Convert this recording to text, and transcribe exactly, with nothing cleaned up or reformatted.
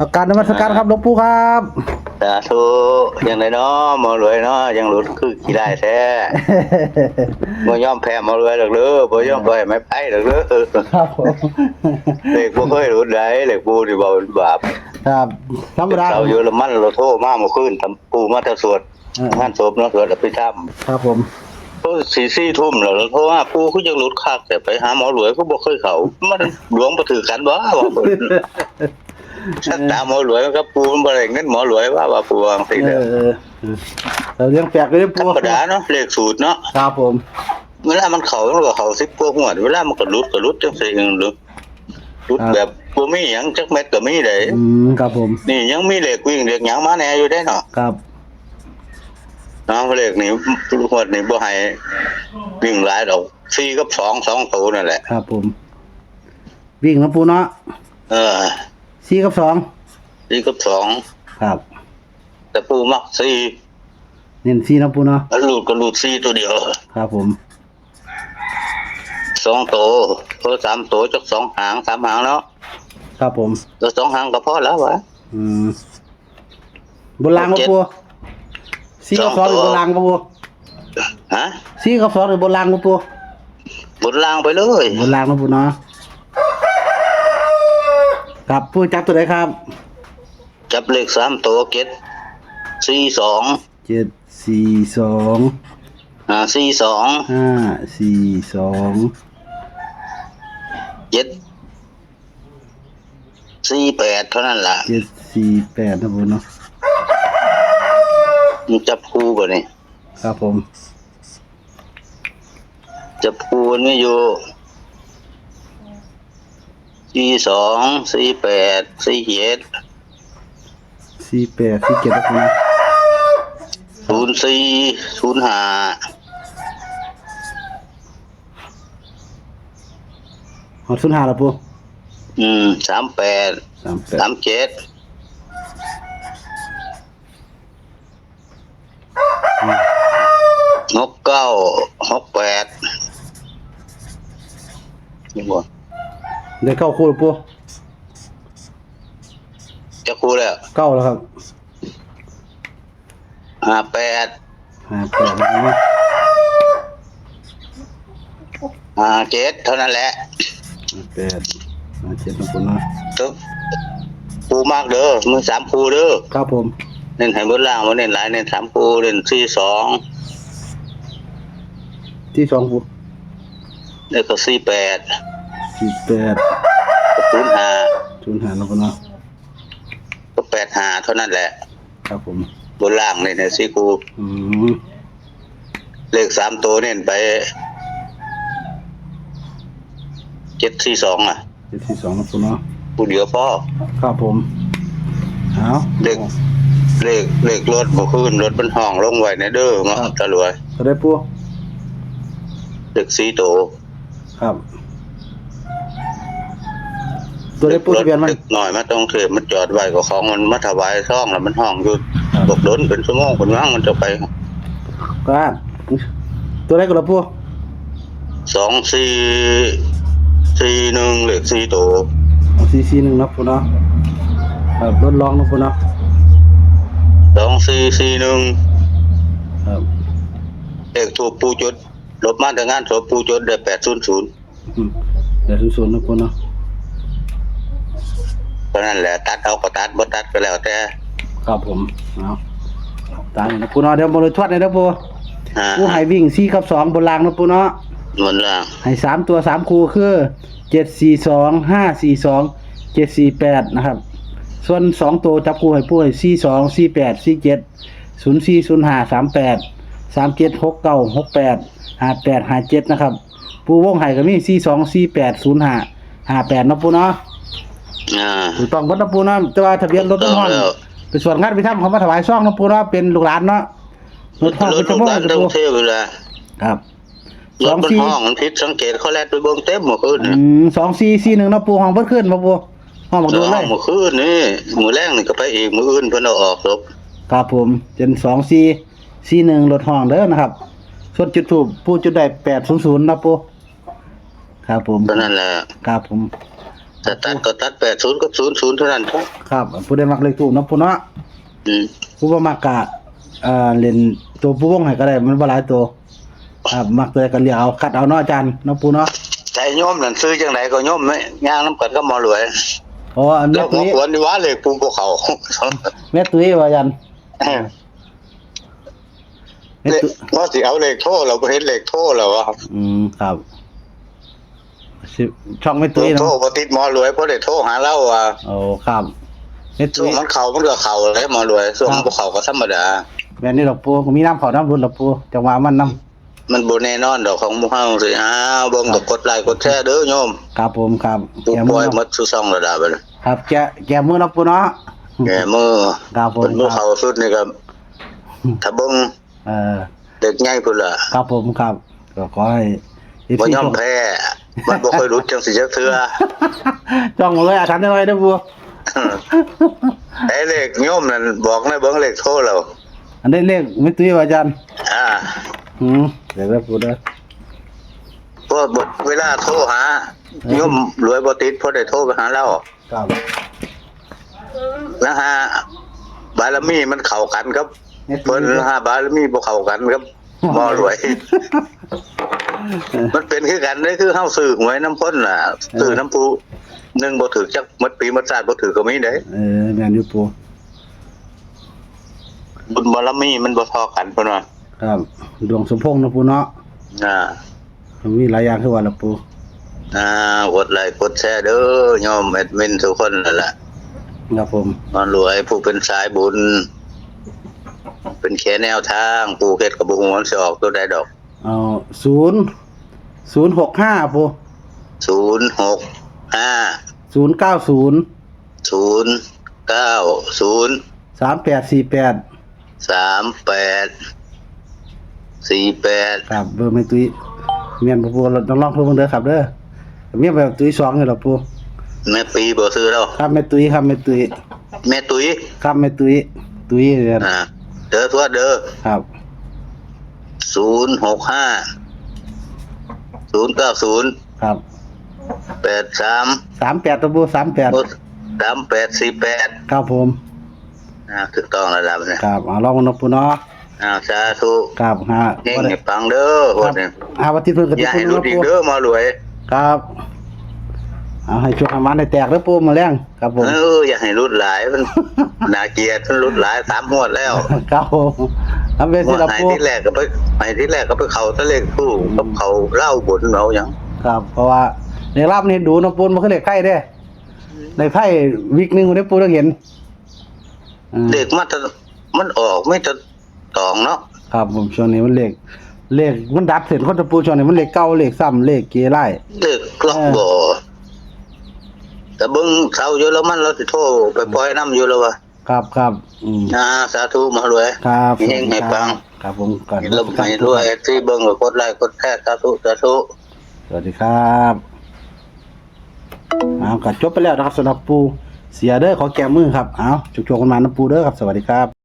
อาการนมัสการครับหลวงปู่ครับ สาธุ ยังไงเนาะหมอรวยเนาะ ยังหลุดคือขี้ได้แท้ บ่ยอมแพ้หมอรวยดอกเด้อ บ่ยอมปล่อยไม้ไผ่ดอกเด้อ ครับผม เลขบ่เคยหลุดได้ เลขปู่นี่บ่บาป ครับธรรมดา เสาเยอรมันเราโทรมาเมื่อคืนทำปู่มาแต่สวด เออ งานศพเนาะ สวดอภิธรรม ครับผม โอ้สี่สี่ทุ่มแล้ว โทรมา ปู่คือยังหลุดคัก แต่ไปหาหมอรวยก็บ่เคยเข้า มันดวงบ่ถือกันบ่ ว่าเพิ่น สักตามหมอรวยกับปู่มันบ่ได้เงินหมอรวยว่า ว่าปู่ว่าจังซี่ เอ เด้อ อเออเออเราเลี้ยงแปลกเลย ธร ปู่ รมดาเนาะ เลขสูตรเนาะ ครับผม เวลามันเข้ามันก็เข้าสิบกว่างวด เวลามันก็หลุดก็หลุดจังซี่เอง หลุดหลุด ครับ แบบบ่มีหยังจักเม็ดก็มีได้ อืมครับผม นี่ยังมีเลขวิ่งเลขหยังมาแหน่อยู่เด้เนาะ ครับ เนาะ เลขนี่งวดนี่บ่ให้วิ่งหลายดอก สี่กับสอง สองตัวนั่นแหละ ครับผม วิ่งนะปู่เนาะ เออ สี่กับสอง สี่กับสอง ครับ แต่ปู่มักสี่ เน้นสี่นะปู่เนาะ แล้วหลุดก็หลุดสี่ตัวเดียว ครับผม สองตัว เออ สามตัว จักสองหาง สามหางเนาะ ครับผม ตัวสองหางก็พอแล้ววะ อืมบนรางบ่ปู่ สี่กับสอง สองตัว นี่บนรางบ่ปู่ ฮะ สี่กับสองนี่บนรางบ่ปู่ บนล่างไปเลย บนรางนะปู่เนาะ ครับปู่จับตัวไหนครับ จับเลขสามตัว เจ็ดสี่สอง เจ็ดสี่สอง ห้าสี่สอง ห้าสี่สอง เจ็ดสี่แปด เท่านั้นล่ะ เจ็ดสี่แปดนะปู่เนาะ มันจับคู่บ่นี่ ครับผม จับคู่มันมีอยู่ สี่สอง สี่แปด สี่เจ็ด สี่แปดสี่เจ็ดนะปู่เนาะ ศูนย์สี่ ศูนย์ห้า หอดศูนย์ห้าแล้วปู่ อืม สามแปด สามแปด สามเจ็ด หกเก้า หกแปด นี่บ่ ได้เก้าคู่แล้วปู่ จักคู่แล้ว เก้าแล้วครับ ห้าแปด ห้าแปดนะปู่เนาะ ห้าเจ็ด เท่านั้นแหละ ห้าแปดห้าเจ็ดนะปู่เนาะ ตึกปู่มากเด้อ มือสามคู่เด้อ ครับผม เน้นให้เบิดล่าง บ่เน้นหลาย เน้นสามคู่ เน้นสี่สอง ที่สองปู่ แล้วก็สี่แปด สี่แปด ศูนย์ห้า ศูนย์ห้านะปู่เนาะ ก็แปดห้า เท่านั้นแหละ ครับผม บนล่างนี่นะสี่คู่ อืม เลขสามตัวเน้นไป เจ็ดสี่สอง อ่ะ เจ็ดสี่สองนะปู่เนาะ คู่เดียวพอ ครับผมเอา เลข เลข เลขรถเมื่อคืน รถมันห้องลงไว้ในเด้อมาตะรวย ตัวได้ปู่ เลขสี่ตัว ครับ ตัวได้ปู่ทะเบียนมัน เด็กน้อยมาต้องเทพมันจอดไว้ก็ของมันมาถวายซองแล้วมันห้องอยู่ ครับ บอกโดนเป็นชั่วโมงเป็นว่างมันจะไป ก็อ่านตัวได้ก็ละปู่ สองสี่สี่หนึ่ง เลขสี่ตัว สี่สี่หนึ่งนะปู่เนาะครับรถร้องนะปู่เนาะ สองสี่สี่หนึ่ง ครับ เลขทูปปู่จุด ลบมาแต่งานศพปู่จุดได้แปดศูนย์ศูนย์ อืมเดี๋ยวศูนย์ศูนย์นะปู่เนาะ เท่านั้นแหละ ตัดเอาก็ตัด บ่ตัดก็แล้วแต่ ครับผมเอาตามนี้นะปู่เนาะเดี๋ยวมาเลยทวดเลยนะปู่ อ่า ปู่ให้วิ่งสี่กับสองบนรางนะปู่เนาะ บนล่าง ให้สามตัวสามคู่คือเจ็ดสี่สองห้าสี่สองเจ็ดสี่แปดนะครับ ส่วนสองตัวจับคู่ให้ปู่ให้สี่สองสี่แปดสี่เจ็ดศูนย์สี่ศูนย์ห้าสามแปดสามเจ็ดหกเก้าหกแปดห้าแปดห้าเจ็ดนะครับ ปู่วงให้ก็มีสี่สองสี่แปดศูนย์ห้าห้าแปดเนาะปู่เนาะ อ่า ถูกต้องหมดนะปู่เนาะแต่ว่าทะเบียนรถมันห้อง ถูกต้องแล้ว ไปสวดงานไปทำเขามาถวายซองนะปู่เนาะเป็นลูกหลานเนาะรถห้องเป็นชั่วโมง รถ นะ ต้อง ปู่ เทเวลา ครับ ร สอ ถ ง มัน สี่ ห้องมันผิดสังเกตเขาแลดไปเบิ่งเต็มหมดคืน อืมสองสี่สี่หนึ่งเนาะปู่ห้องเพิ่นขึ้นมาปู่ห้องบักโดนเลย เมื่อคืนนี่มื้อแรกนี่ก็ไปอีก มื้ออื่นเพิ่นเอาออกศพ ครับผมเป็นสองสี่สี่หนึ่งรถห้องเด้อนะครับส่วนจุดธูปปู่จุดได้แปดศูนย์ศูนย์นะปู่ครับผม เท่านั้นแหละ ครับผม ถ้าตัดก็ตัดแปดศูนย์กับศูนย์ศูนย์เท่านั้นครับ ครับ ผู้ใดมักเลขทูปเนาะปู่เนาะ อืม ผู้บ่มักก็ เอ่อ เล่นตัวปู่วงให้ก็ได้ มันบ่หลายตัว ครับ มักตัวใดก็เลือกเอา คัดเอาเนาะอาจารย์ เนาะปู่เนาะ ใจโยมนั่นซื้อจังไดก็โยมไม่ย่างนำกันกับหมอรวย เพราะว่าแม่ เรา ตุ้ย ขอควรดีว่าเลขปู่บ่เข้า แม่ตุ้ยว่าอาจารย์ เออ แม่ตุ้ย ว่าสิเอาเลขโทร เราบ่เห็นเลขโทรแล้ววะ อืม ครับ สิ ช่องแม่ตุ้ย เลขโทร เนาะ บ่ติดหมอรวย บ่ได้โทรหาเราว่ะ โอ้ ครับ แม่ตุ้ย ช่วงมันเข้ามันก็เข้าเลยหมอรวย ช่วง ครับ บ่เข้าก็ธรรมดา แม่นนี่ล่ะปู่ ก็มีนำเข้านำหลุดล่ะปู่ จังหวะมันนำ มันบ่แน่นอนดอกของหมู่เฮาสิ อ้าว เบิ่ง ครับ ก็กดไลค์กดแชร์เด้อโยม ครับผม ครับ ปู่ แก้มือ ปล่อยหมดสู่ช่องแล้วดาบัดนี้ ครับ แก้ แก้มือเนาะปู่เนาะ แก้มือ ครับผม เพิ่นบ่เข้าสุดนี่ก็ ถ้าเบิ่ง เออ เด็กใหญ่พุ้นล่ะ ครับผม ครับ ก็ขอให้ เอฟซี บ่ยอมแพ้ มันบ่ค่อยหลุดจังสิจักเทื่อ จ้องมาเลย อาถรรพ์น้อยๆเด้อปู่ ไอ้เลขโยมนั่นบอกแน่เบิ่งเลขโทรแล้ว อันนี้เลขแม่ตุ้ยว่าอาจารย์ อ่า อืม เดี๋ยวนะปู่เด้อ เพราะเวลาโทรหา เออ โยมรวยบ่ติด พอได้โทรไปหาเรา ครับ นะฮะ บารมีมันเข้ากันครับ เฮ็ดดี เพิ่นนะฮะ บารมีบ่เข้ากันครับ หมอรวย มันเป็นคือกันเด้ คือเฮาซื้อหวยนำคนน่ะ เออ ซื้อนำผู้หนึ่งบ่ถืกจักหมดปีหมดชาติ บ่ถืกก็มีเด้ เออ แม่นอยู่ปู่ บุญบารมีมันบ่เท่ากันเพิ่นว่า ครับ ดวงสมพงษ์เนาะปู่เนาะ อ่า มันมีหลายอย่างคือว่าล่ะปู่ อ่า กดไลค์กดแชร์เด้อโยมแอดมินทุกคนนั่นแหละ ครับผม หมอรวยผู้เป็นสายบุญ เป็นแค่แนวทาง ปู่เฮ็ดก็บ่ฮู้มันสิออกตัวใดดอก เอา ศูนย์ ศูนย์หกห้า ปู่ ศูนย์หกห้า ศูนย์เก้าศูนย์ ศูนย์เก้าศูนย์ สามแปดสี่แปด สามแปดสี่แปด ครับ เบอร์แม่ตุ้ย แม่นบ่ปู่ ลอง ลองโทรเบิ่งเด้อครับเด้อ มีแบบตุ้ยสองนี่ล่ะปู่ แม่ปีบ่ซื้อแล้ว ครับ แม่ตุ้ยครับ แม่ตุ้ย แม่ตุ้ย ครับ แม่ตุ้ย ตุ้ยเนี่ย อ่า เด้อทวดเด้อ ครับ ศูนย์หกห้า ศูนย์เก้าศูนย์ ครับ แปดสาม สามแปด ตัวปู่ สามแปด โอ้ สามแปดสี่แปด ครับผม อ่า ถูกต้องแล้วล่ะเนี่ย ครับ เอาลองมาเนาะปู่เนาะ อ่า สาธุ ครับ ฮะ เฮงให้ปังเด้อ ครับ งวดนี้ อ่า วันที่เพิ่นก็ อย่าให้หลุดอีกเด้อ ปู่ หมอรวย ครับ เอาให้โชคให้หมานให้แตกเด้อปู่ มื้อแลง ครับผม เออ อย่าให้หลุดหลาย มันน่าเกลียด มันหลุดหลายสามงวดแล้ว ครับผม เอาเป็น งวด สิล่ะ ให้ ปู่ ทีแรกก็ไป ให้ทีแรกก็ไปเข้าแต่เลขทูป อืม กับเขาเล่าบนเอาหยัง ครับ เพราะว่าเลขลาวมันเห็นดูเนาะปู่ มันคือเลขไทยเด้ เลขไทยวิกหนึ่งเด้ปู่ ต้องเห็น อ่า เลขมาแต่ มันออกมีแต่ตองเนาะ ครับผม ช่วงนี้มันเลข เลขมันดับเส้นคนตะปู ช่วงนี้มันเลขเก่า เลขซ้ำ เลขเกไล่ เลขล็อก เออ บ่ แต่เบิ่งเสาเยอรมัน เราสิโทรไปปล่อยนำอยู่แล้ววะ ครับ ครับ อืม อ่า สาธุ หมอรวย ครับ เฮงให้ปัง สวัสดีครับ ครับผม ก่อน ให้ร่ำให้รวย ที่เบิ่งก็กดไลค์กดแชร์ สาธุ สาธุ สวัสดีครับ เอา ก็จบไปแล้วนะครับ สำหรับปู่เสียเด้อ ขอแก้มือครับ เอา โชคๆกันมานะปู่เด้อครับ สวัสดีครับ